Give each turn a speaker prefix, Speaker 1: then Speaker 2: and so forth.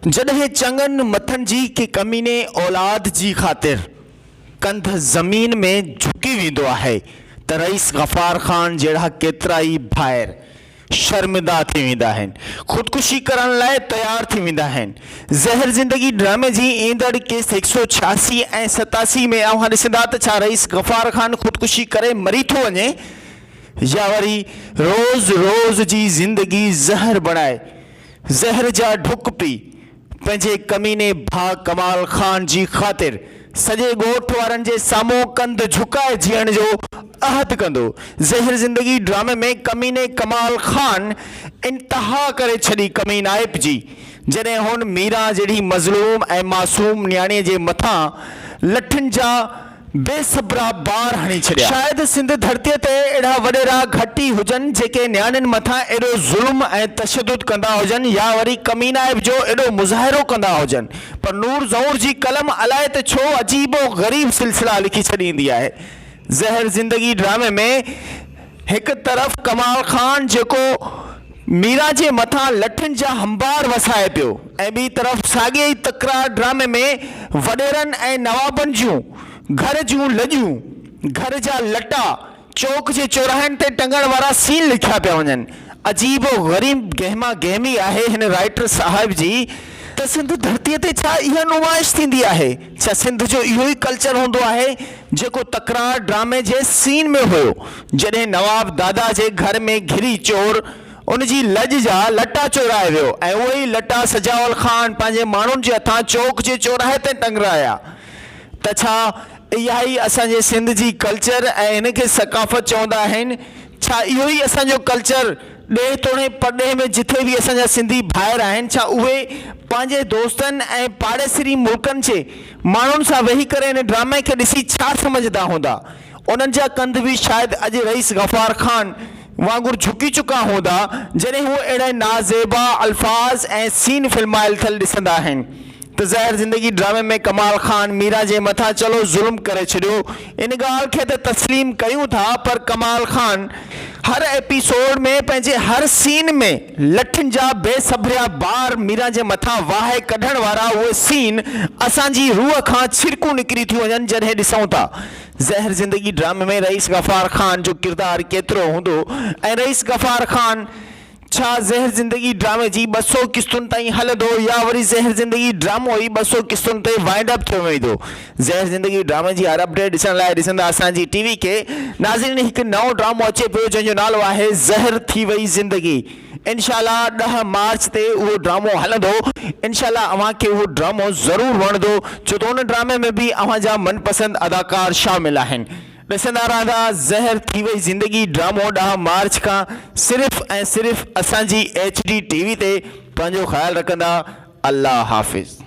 Speaker 1: جڏهن چڱن مٿن جي ڪي ڪميني اولاد جي خاطر ڪنڌ زمين ۾ جهڪي ويندو آهي ته رئيس غفار خان جهڙا ڪيترائي ڀائر شرمندا ٿي ويندا آهن، خودڪشي ڪرڻ لاء تيار ٿي ويندا آهن. زهر زندگي ڊرامي جي ايندڙ قسط هڪ سئو 86 ۽ 87 ۾ اوهان ڏسندا ته ڇا رئيس غفار خان خودڪشي ڪري مري ٿو وڃي يا وري روز روز جي زندگي زهر بڻائي زهر جا ڍڪ پي پنهنجي ڪميني ڀاء ڪمال خان جي خاطر سڄي ڳوٺ وارن جي سامهون ڪنڌ جهڪائي جيئڻ جو عهد ڪندو. زهر زندگي ڊرامي ۾ ڪميني ڪمال خان انتها ڪري ڇڏي ڪمينائپ جي جڏهن هن ميران جهڙي مظلوم ۽ معصوم نياڻي جي مٿان لٺين جا بي صبرا بار هڻي ڇڏيا. شايد سنڌ ڌرتيء تي اهڙا وڏيرا گهٽ ئي هجن جيڪي نياڻين مٿان ايڏو ظلم ۽ تشدد ڪندا هجن يا وري ڪمينائپ جو ايڏو مظاهرو ڪندا هجن پر نور زئور جي قلم الائي ته ڇو عجيب و غريب سلسلا لکي ڇڏيندي آهي. زهر زندگي ڊرامي ۾ هڪ طرف ڪمال خان جيڪو ميران جي مٿان لٺين جا هنبار وسائي پيو ۽ ٻي طرف ساڳئي ئي تڪرار ڊرامي ۾ وڏيرن ۽ نوابن جون گهر جون لڄون، گهر جا لٽا چوڪ جي چوراهن تي ٽنگڻ وارا سين لکيا پيا وڃن. عجيب و غريب گهما گهمي آهي هن رائيٽر صاحب جي ته سنڌ ڌرتيء تي ڇا اها نمائش ٿيندي آهي؟ ڇا سنڌ جو اهو ئي ڪلچر هوندو آهي جيڪو تڪرار ڊرامي جي سين ۾ هيو جڏهن نواب دادا جي گهر ۾ گهري چور ان جي لڄ جا لٽا چورائي ويو ۽ اهي ئي لٽا سجاول خان پنهنجي ماڻهن جي هٿان چوڪ جي چوراهي تي ٽنگرايا ته ڇا اها ئي اسان جي سنڌ جي ڪلچر ۽ هن کي ثقافت چوندا آهن؟ ڇا اهو ئي اسان جو ڪلچر ڏيهه توڻي پرڏيهه ۾ جٿي به اسان جا سنڌي ڀائر آهن ڇا اهي پنهنجي دوستن ۽ پاڙيسري ملڪن جي ماڻهن سان ويهي ڪري ان ڊرامي کي ڏسي ڇا سمجهندا هوندا؟ انهن جا ڪنڌ به شايد اڄ رئيس غفار خان وانگر جهڪي چڪا هوندا جڏهن هو اهڙا نازيبا الفاظ ۽ سين فلمايل ٿيل ڏسندا آهن ته زهر زندگي ڊرامي ۾ ڪمال خان ميران جي مٿان چلو ظلم ڪري ڇڏيو ان ڳالهه کي ته تسليم ڪيون ٿا پر ڪمال خان هر ايپيسوڊ ۾ پنهنجي هر سين ۾ لٺين جا بي صبريا بار ميران جي مٿان واهي ڪڍڻ وارا اهي سين اسان جي روح کان ڇرڪون نڪري ٿيون وڃن جڏهن ڏسون ٿا زهر زندگي ڊرامي ۾ رئيس غفار خان جو ڪردار ڪيترو هوندو ۽ رئيس غفار خان ڇا زهر زندگي ڊرامي جي 200 قسطن تائين هلندو يا وري زهر زندگي ڊرامو ئي 200 قسطن تي وائنڊ اپ ٿيو ويندو؟ زهر زندگي ڊرامي جي هر اپڊيٽ ڏسڻ لاء ڏسندا اسان جي ٽي وي کي. ناظرين هڪ نئون ڊرامو اچي پيو جنهن جو نالو آهي زهر ٿي وئي زندگي انشاء الله 10 مارچ تي اهو ڊرامو هلندو انشاء الله اوهان کي اهو ڊرامو ضرور وڻندو ڇو ته ان ڊرامي ۾ به اوهان جا من پسند اداڪار شامل آهن. ڏسندا رهندا زهر ٿي وئي زندگي ڊرامو 10 مارچ کان صرف ۽ صرف اسان جي ايڇ ڊي ٽي وي تي پنهنجو خيال رکندا الله حافظ.